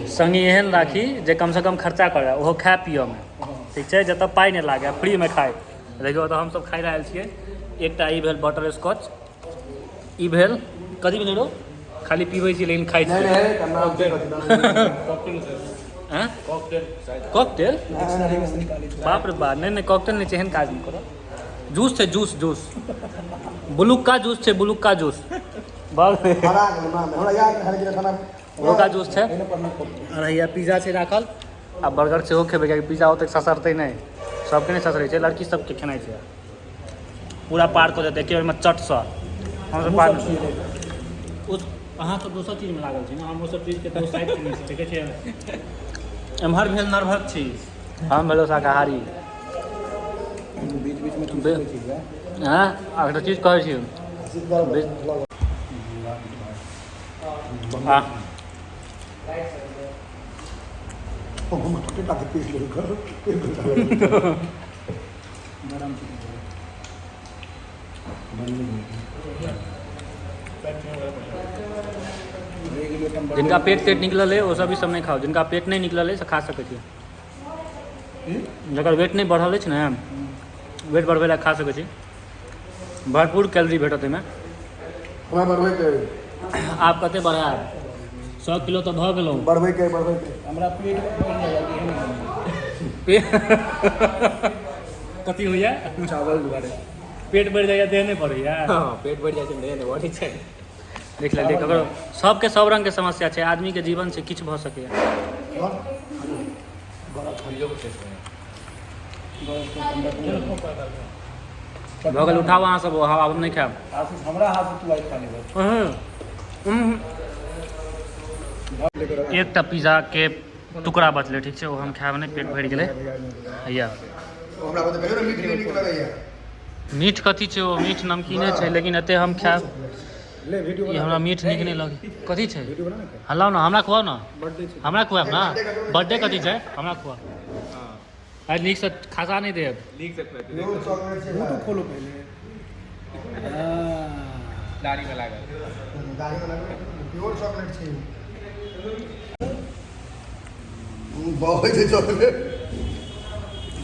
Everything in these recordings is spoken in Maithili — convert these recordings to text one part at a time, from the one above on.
संगी एहन राखी जे कमसँ कम खर्चा करए, ओहो खाय पियऽमे। ठीक छै, जतऽ पाइ नहि लागै, फ्रीमे खाइ। देखियौ, ओतऽ हमसब खाइ लए आयल छियै। एकटा ई भेल बटर स्कॉच, ई भेल कथी भेलै रौ? खाली पीबै छी लेकिन खाइ नहीं छी। नहीं, करना आँय? कॉकटेल? बाप रे बाप, नहि नहि, कॉकटेल नहि छै, एहन काज नहि करो। जूस छै, जूस, जूस, बुलुक्का जूस छै, बुलुक्का जूस, बाप रे। हरा गेल नाम हमरा याद नहीं हर खाना। बुलुक्का जूस छै। और हैया पिज्जा छै राखल आ बर्गर सेहो खेबै, कियाकि पिज्जा ओतेक ससरतै नहि, सबके नहि ससरै छै, लड़की सबके खेनाइ छै। पूरा पार कऽ देतै एके बेरमे चटसँ। हमसब पार नहि ओ अहाँ सब दोसर चीजमे लागल छी ने, हम ओसब चीजके दोस्त साइड केने छी। देखै छियै, एम्हर भेल नरभक छी, हम भेलहुँ शाकाहारी। बीच बीच में चूस लै छी। हँ, एकटा चीज कहै छी। आ पीस ले कर। गरम छै। जिनका पेट तेट निकलल है, ओ सब ई सब नहि खाउ। जिनका पेट नहि निकलल है, से खा सकै छी। जकर वेट नहि बढ़ल अछि ने, वेट बढ़बै लए खा सकै छी। भरपूर कैलोरी भेटत एहिमे। हमरा बढ़बैके। आब कते बढ़ायब? 100 किलो तऽ भऽ गेलहुँ। बढ़बैके, बढ़बैके। हमरा पेट बढ़ि जाइए, देह नहि बढ़ैए। कथी होइया? चावल दुआरे। पेट बढ़ि जाइया, देह नहि बढ़ैया। हँ, पेट बढ़ि जाइ छै, देह नहि बढ़ै छै। देख ले, देख, ककरो सबके सब रंगके समस्या छै। आदमीके जीवन छै, किछु भऽ सकैया। भऽ गेल, उठाउ अहाँ सब, आब हम नहि खायब। आशीष, हमरा हाथ से तू आइ खा लेबै। उहुं। एकटा पिज्जाके टुकड़ा बचलै, ठीक छै, ओ हम खायब नहि, पेट भरि गेलै। हैया। हमरा बता, कहियो ने मीठ नहि नीक लगैया। मीठ कथी छै? ओ मीठ नमकीने छै, लेकिन एते हम खायब? ले वीडियो। ई हमरा मीठ नीक नहि लगै। कथी छै? वीडियो बना ने। हँ, लाउ ने, हमरा खुआउ ने। बर्थडे छै। हमरा खुआब ने। बर्थडे कथी छै? हमरा खुआब आइ नीकसँ, खासा नहि देब। नीक से खुएतै। प्योर चॉकलेट छै। मुँह तो खोलो पहले। दाढ़ी में लागल। दाढ़ी वाला प्योर चॉकलेट छै। बहुत छै चॉकलेट।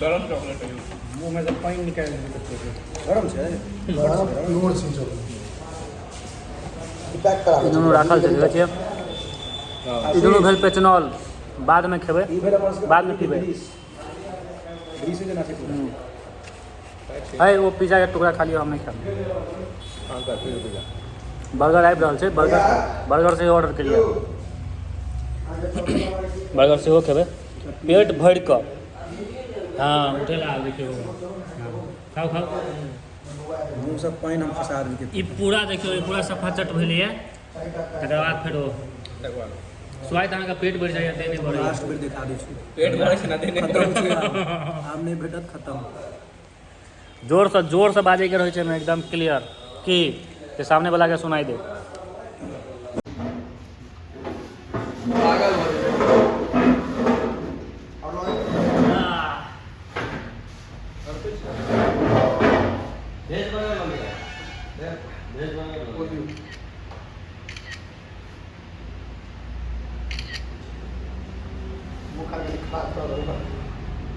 गरम चॉकलेट है। मुँह में से पानि निकालि देलकै। गरम छै। प्योर छै चॉकलेट, पैक करा। ई दुनू राखल छै, देखै छियै? ई दुनू भेल पेचनॉल, बादमे खेबै। ई भेल हमर सबके बादमे पीबै। ग्रीस, ग्रीसे जेना छै पूरा। है, ओ पिज्जाके टुकड़ा खाली, हम नहि खायब। हाँ, कर फिर पिज्जा। बर्गर आबि रहल छै, बर्गर, बर्गर सेहो ऑर्डर केलियै, बर्गर सेहो खेबै पेट भरि कऽ। हँ, उठे ला, देखियौ। हँ, खाउ खाउ। मुँह से पानि हम खसा देलकै। ई पूरा देखियौ, ई पूरा सफा चट भेलैए, तकर बाद फेर ओ स्वाद अहाँके पेट भरि जाइए, देह नहि बढ़ैए। लास्ट बेर देखा दै छी। पेट भरै छै ना, देह नहि। खतम छै आब, आब नहि भेटत, खतम। जोरसँ जोरसँ बाजैके रहै छै एहिमे, एकदम क्लियर की जे सामने वलाके सुनाइ दे। पागल भऽ जेबै। और भेज बर्गर लऽ लिअ, भेज बर्गर लऽ लिअ। मुँह खा के खराब कर देलक।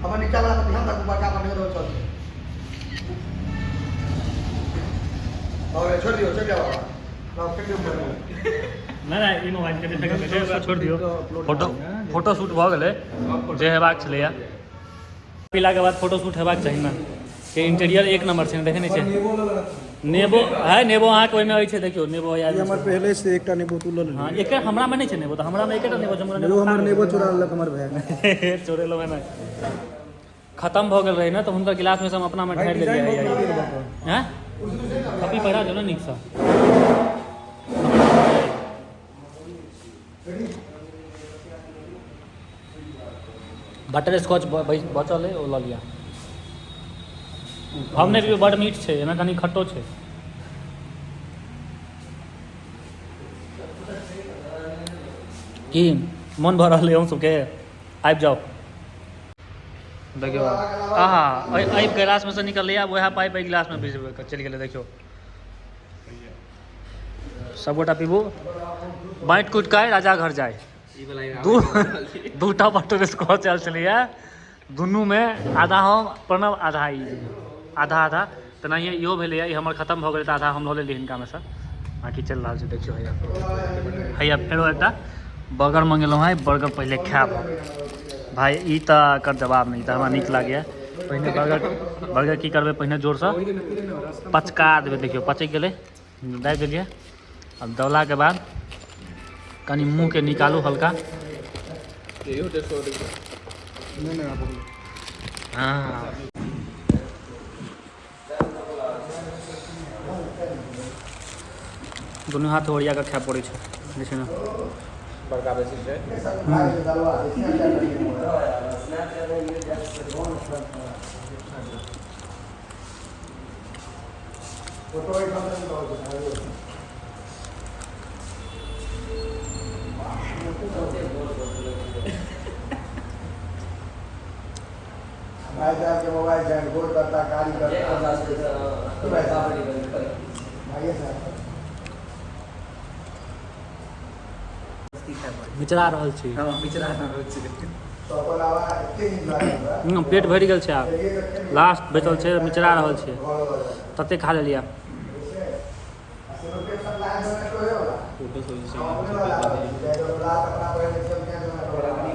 हमर नीचा वाला पर ध्यान राखू, बड़का पर नहि रहल चलतै। और छोड़ दियौ, चलि जाओ बाबा। लाओ, फेंक दियौ मोबाइल। नहि नहि, ई मोबाइल के फेंक छै, ओकरा छोड़ि दियौ। फोटो, फोटो शूट भऽ गेलै जे हेबाक छलैया। पीलाके बाद फोटो शूट हेबाक चाही ने। के इंटीरियर एक नंबर छै ने, देखै नहि छै? नेबो लऽ लेलक। नेबो है, नेबो अहाँके ओहिमे अछि, देखियौ नेबो। ई याद हमर पहले से एकटा नेबो तू लऽ हँ। लेली। एक हमरामे नहि छै नेबो, तऽ हमरामे एकेटा नेबो छै, हमरा नेबो, हमर नेबो चोरा लेलक हमर भाय। चोरेलहुँ नहि, खतम भऽ गेल रहै ने, तऽ हुनकर गिलासमे से हम अपनामे भाई, ढारि डिजाइन देलियै। बहुत नीक रहै। हैं, कॉपी पहिरा दियौ ने नीकसँ। बटर स्कॉच बचल अइ, ओ लऽ लिअ। हम नहि पीबै, बड मीठ छै, एहिमे कनि खट्टो छै। की मोन भऽ रहल अइ अहूँ सबके? आबि जाउ। देखियौ, आहा, एहि एहि गिलासमे से निकललै, आब वएह पाइप एहि गिलासमे भिजबै कऽ चलि गेलै। देखियौ, सबगोटा पीबू, बाँटि कुटि कऽ राजा घर जाय। दूटा बटर स्कॉच आयल छलैया, दुनूमे आधा हम प्रणव आधा ई, आधा आधा। तेनाहिए इहो भेलैया, ई हमर खतम भऽ गेलै तऽ आधा हम लऽ लेलियै हिनकामे सँ। बाँकी चलि रहल छै। देखियौ, हैया हैया फेरो एकटा बर्गर मंगेलहुँ हँ। बर्गर पहिले खायब हम। भाय, ई तऽ एकर जवाब नहि, ई तऽ हमरा नीक लागैए। पहिने बर्गर, बर्गर की करबै, पहिने जोरसँ पचका देबै। देखियौ, पचकि गेलै, दाबि देलियै। आब दबलाके बाद कनि मुँहके निकालू हल्का। इहो टेस्ट कऽ देखियौ। नहि नहि, आब हँ, दुनू हाथ ओरिया कऽ खाय पड़ै छै जे छै ने। बड़का बेसी छै। भाई साहब के मोबाइल छै, गोर करता गाड़ी करता भाई साहब। मिचरा रहल छी। हँ, बिचरा रहल छी। तो अपन आवाज एते नीक लागल हमरा। पेट भरि गेल छै आब। लास्ट बचल छै, मिचरा रहल छै। तते खा लेलियै। फोटो सब जे छै।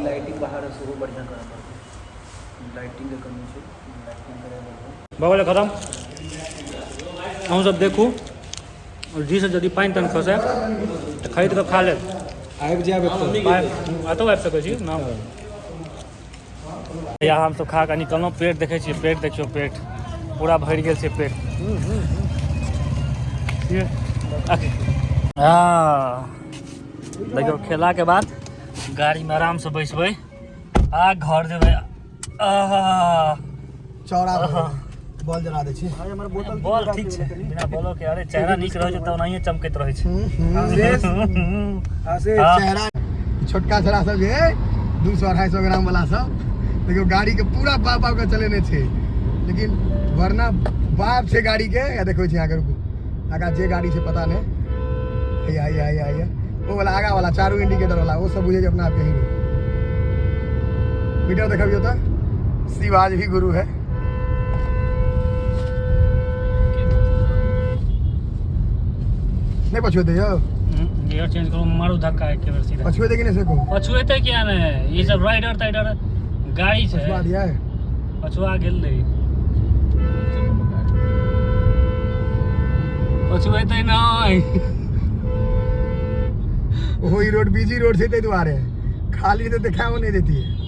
लाइटिंग बाहर सेहो बढ़िआँ करऽ पड़तै, लाइटिंगके कमी छै, लाइटिंग करय पड़तै। भऽ गेलै खतम। अहूँ सब देखू आओर जी से यदि पानि तानि खसै तऽ खरीद कऽ खा लेब। आबि जायब एतऽ। एतौ आबि सकै छी ना। या हमसब खा कऽ निकललहुँ। पेट देखै छियै, पेट देखियौ, पेट पूरा भरि गेल छै पेट। हँ, देखियौ, खेलाके बाद गाड़ीमे आरामसँ बैसबै आ घर जेबै। आहा! चौड़ा बॉल जरा दै छी। हमर बोतल। बॉल ठीक छै, बिना बॉलो के। अरे, चेहरा नीक रहै छै तऽ ओनाहिए चमकैत रहै छै। आशीष, आशीष। हाँ। चेहरा छोटका छोरा सब जे 200 250 ग्राम वाला सब, देखियौ, गाड़ी के पूरा बाप बाप के चलेने छै, लेकिन वरना बाप छै गाड़ी के। या देखै छी अहाँके, रुकू, आगा जे गाड़ी छै पता नहि, हैया हैया हैया हैया, ओ वाला आगा वाला चारू इंडिकेटर वाला, ओ सब बुझे छै अपना आपके हीरो। मीटर देखबियौ तऽ शिव आज भी गुरु है। नहि पछुएतै यौ? गियर चेंज करू, मारू धक्का एक बेर सीधा। पछुएतै कि नहि से कहू? पछुएतै किया नहि? ई सब राइडर ताइडर गाड़ी छै। पछुआ दियै? पछुआ गेलै। पछुएतै नहि। ओहो, ई रोड बिजी रोड छै, ताहि दुआरे खाली तऽ देखाओ नहि देती है।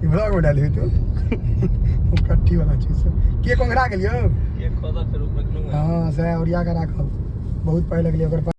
ई ब्लॉग में डाली तू ओ कट्ठी वाला चीज सब के कोंघरा गेलियो। के खोदा फेर ऊपर। हाँ, सएह ओरिया कऽ राखब, बहुत पाइ लगलै ओकर।